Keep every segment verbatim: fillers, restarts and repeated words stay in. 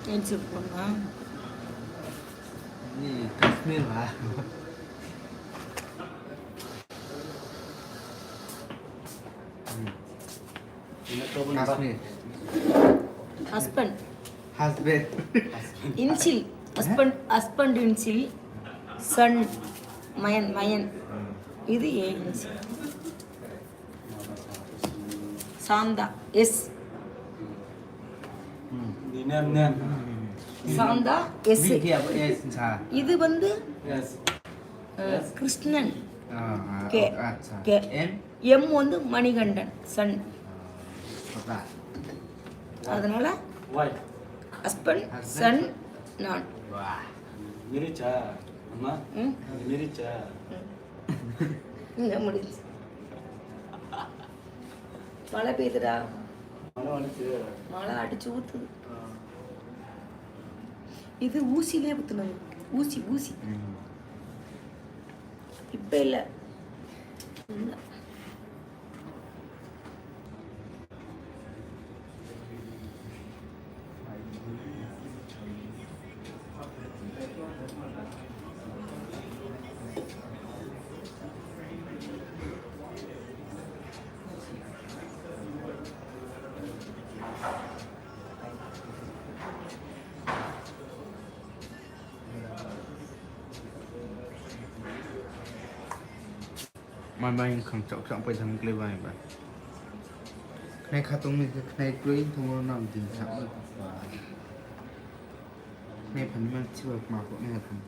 Answer kona. Ni Kashmir ba. Kashmir. Husband. Husband. Insil. Husband, husband insil. Son. Mayan, mayan. Idu ye insil. Sanda, S. Sanda, S. Idu vandu, eh, Krishnan. K. M vandu Manikandan, son. Adanala, husband, son, nan. Miricha, amma. Miricha. Enggak, miricha. Mala pedra. Mala adi chutu. Idu usi le betul na. Usi, usi. Ipela. Mai mai kham chak chak pai thang kle bai ba. Khnai khatung ni khe khnai kroi thang o nang din sa. Khnai phan man chiba ma ko ne ha thang.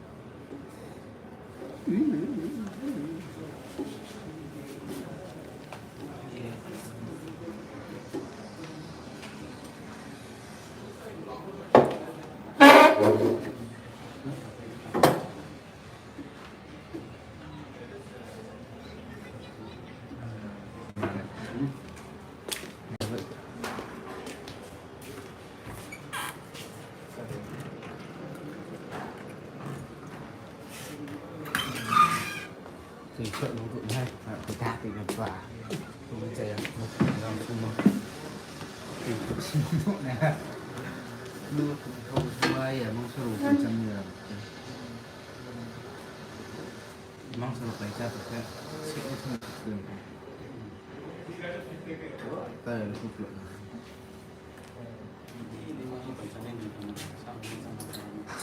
Tui chok nung ruh nai, ah, tui ta tui nang pa. Nung chaya, nung, nung sung mo. Tui chok sung mo na. Nung ruh nung sung mo ya, nung sung ruh nung cham ya. Nung sung ruh pai cha tu khe, se o sung ruh. Ta ya lu kuk lo.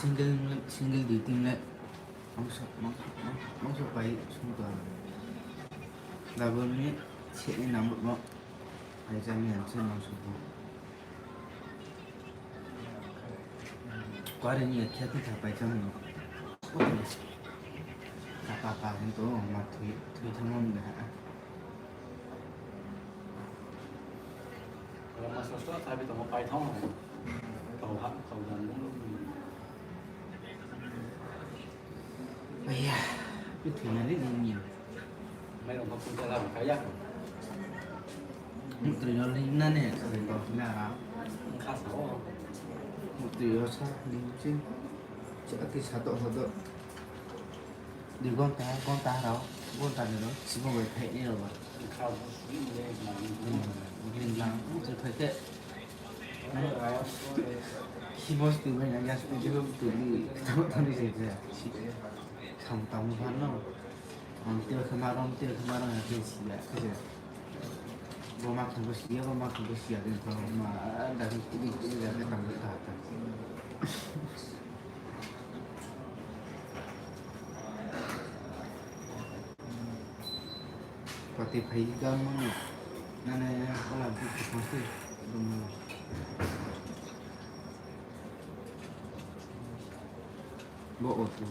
Single, single duty le. Mangsa, mangsa, mangsa, mangsa pai sung ta. Double ni se ni number mo. Pai jam ni ang se mangsa bo. Kuare ni khe ti tha pai jam ni. Oke. Ka pa pa hin to ma thui, thui thang mo ni ha. Ora mas mas to, tapi tong pai thang mo. Tau ha, tau dan mo. Aya, pi thina ni ni ni. Mai rong ko kun ta la ka ya. Mutri no ni na ne, sa ko na ra. Ka sa o. Mutri yo sa ni chi. Cha ti sa to sa to. Di gonta, gonta rao, gonta ni rao, sibung bai phai ni rao ba. Gling glang, mutri phai khe. Sibos tu bai na gas tu jebo tu di, tamo tamo ni se je. Sam tamo phan no. Am tiro khe ma rong, tiro khe ma rong ya khe si ya khe je. Bo ma khe bo si ya, bo ma khe bo si ya khe to ma, da khe kudi kudi ya khe tamo ta ta. Pati phai gam mo ni. Nane, ola bu tu pati. Dum mo. Bo o tu.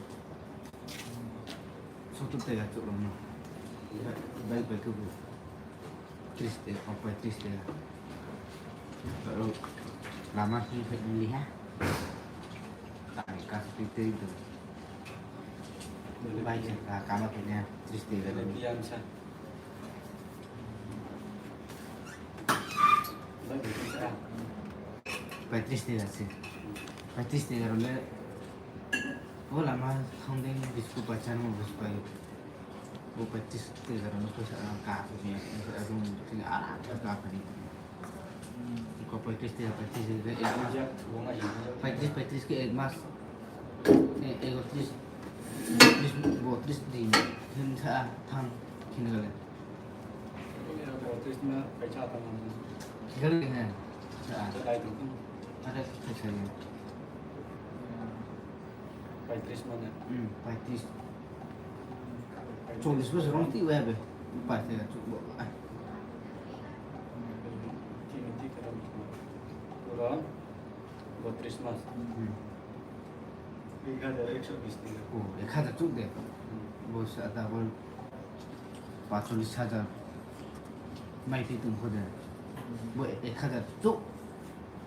Soto te ya tu lo mo. Bai, bai ke bu. Tris te, o pai tris te ya. Lama sini phai ni ha. Tang ka sini te itu. Bai se ka kama phai ni ha. Tris te ya. Bai tris te ya se. Bai tris te ya le. O lama thang dei biscuit bai chano biscuit bai. Bo bai tris te ya no ko sa ka phai ni. Room sini ara ka phai ni. Paitrish, paitrish, paitrish ke ek mas, eh, ekotris, botris, botris din, hin sa, tham, khin gale. Botris ma, paisa tham. Khin gale, he. Sa. Ada, paisa ni. Paitrish mane? Hmm, paitrish. Chollish bosor rong ti wai be. Paitrish chuk bo. Pura botris mas. Hmm. Ek hajar ekso bis ni. Oh, ek hajar chuk de. Hmm. Bo sa double. Pacholish hajar. Mai ti tung kho de. Hmm. Bo ek hajar chuk.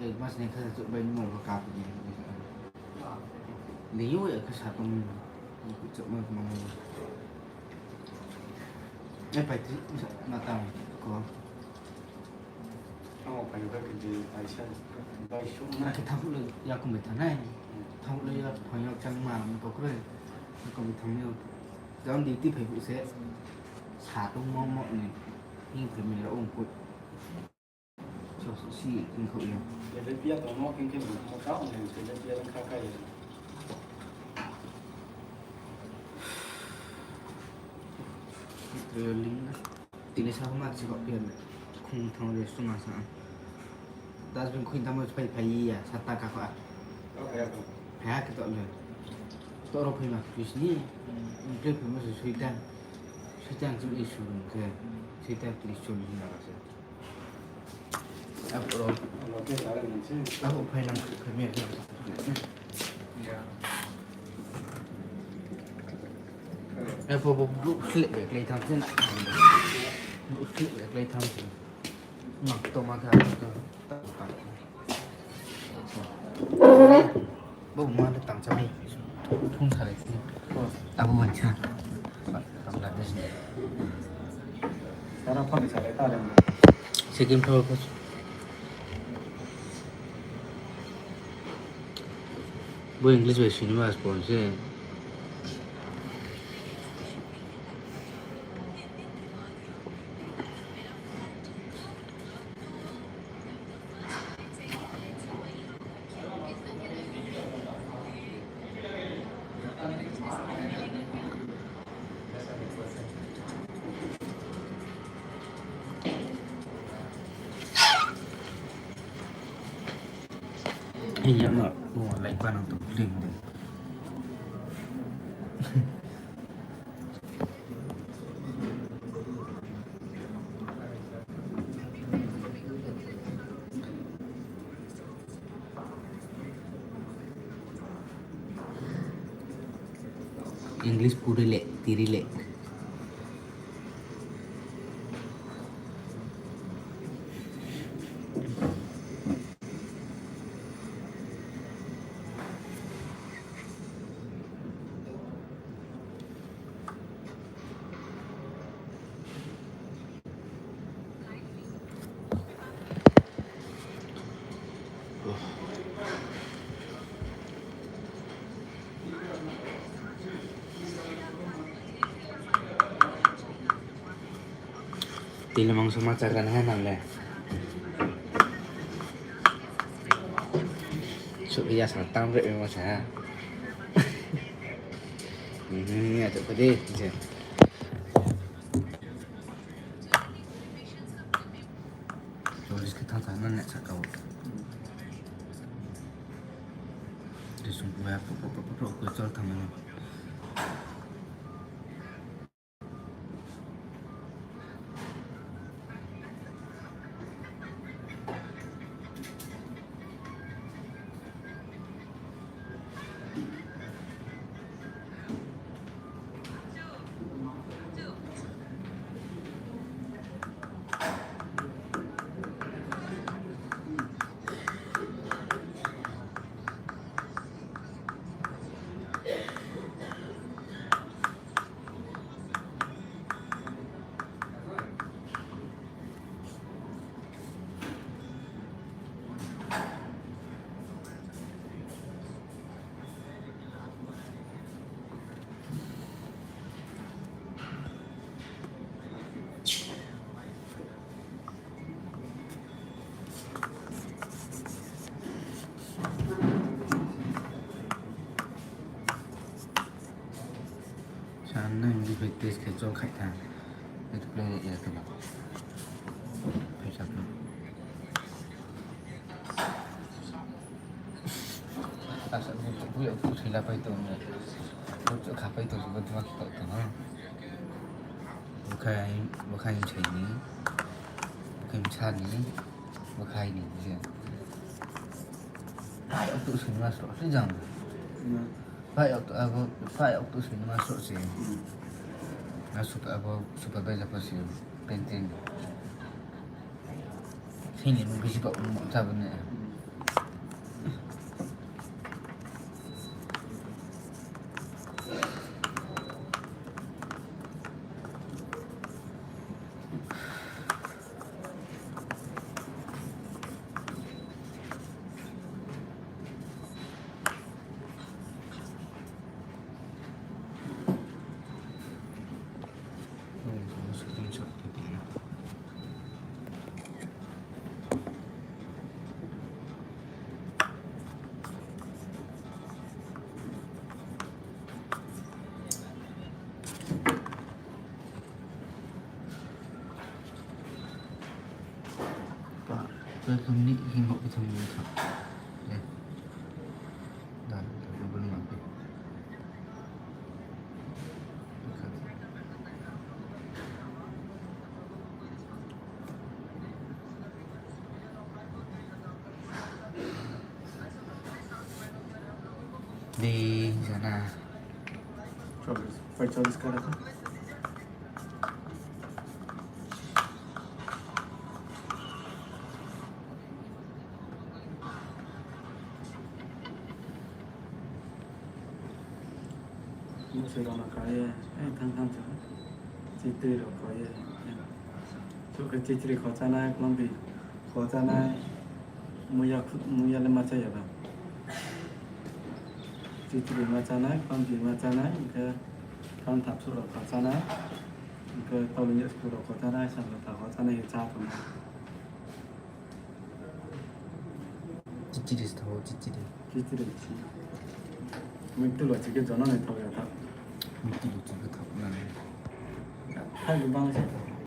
Ek mas ni ek hajar chuk bai ni mo ka pu ni. Ni yo ya khe sa tong. Ni ku chak ma ma. Eh, paitrish, ma tang ko. Thanng o phai khe di paisa, bai sung na. Khe thanng le ya kung bai thanng nai. Thanng le ya phai yo chang ma, ma ko kroi. Ko bai thanng yo. Jang duty phai bu se. Sa tong mo mo ni. Hing phai mi ra ong ko. So, so, si, khin kho ya. Telepia tong no, khin khe mo, mo ka, mo telepia rang kha kha ya. Ling na. Tini sa ma si kok pia le. Khung thang le suma sa. Dustbin khui tamo phai phai ya, sa ta ka kho a. Phai ha khe to le. To ro phai ma, pis ni. Plate phai ma se sui ta. Sui ta chu ni su rung khe. Sui ta plis chol ni na ka se. Abo rao. Abo phai nang khe mi. Abo bo brouh sleh bai klái tham se na. Brouh sleh bai klái tham se. Mang tongma khe abo. Bo ma le tang cha mi. Thung salai si. Abo mansa. Bangladesh ni. Second floor ko. Bo English bai cinema spon se. Iya no, mo lai pa nang tu ling de. English puri le, tiri le. Tini mangso ma chagra nai ha nang le. Suh ya sa tang bre ma sa ha. Mhm, ya to pade je. Cholish khe thang thang na ne saka o. Risung pura pro pro pro pro pro chol thang na. Bai test khe chong khai tha. Bai to play ya khe ba. Phaisa phno. Asa bo, bo ya bo thila pai tong ne. Bo kha pai tong, bo duma khe tong tong ha. Bo khai, bo khai msai ni. Bo khai msa ni. Bo khai ni, je. Pai oktu sini mas ro si jang. Hmm. Pai oktu abo, pai oktu sini mas ro si. Hmm. Na supa abo, supa bai japa si. Painting. Sini mo bisi ba mo jabo ne. Hmm. Pa, pa kami ni hing hok kithang ni kha. Eh. Dan, dan, dan, dan, dan. Di sana. Cholish, pai cholish kara tha. Mo se rao no kha ye, eh, thang thang cha. Chitri rao kho ye, eh. Chukhe chitri kho chánai, klombi kho chánai, muiya khu-, muiya le ma chá ya ba. Chitri ma chánai, klombi ma chánai, hing khe thang thap suh rao kho chánai, hing khe tauling ya suh rao kho chánai, samla ta kho chánai, ye chá tongnai. Chichiri se thao, chichiri. Chichiri se. Muitu lo chike jono ni thao ya tha. Muitu lo chike thao na. Thai bang se.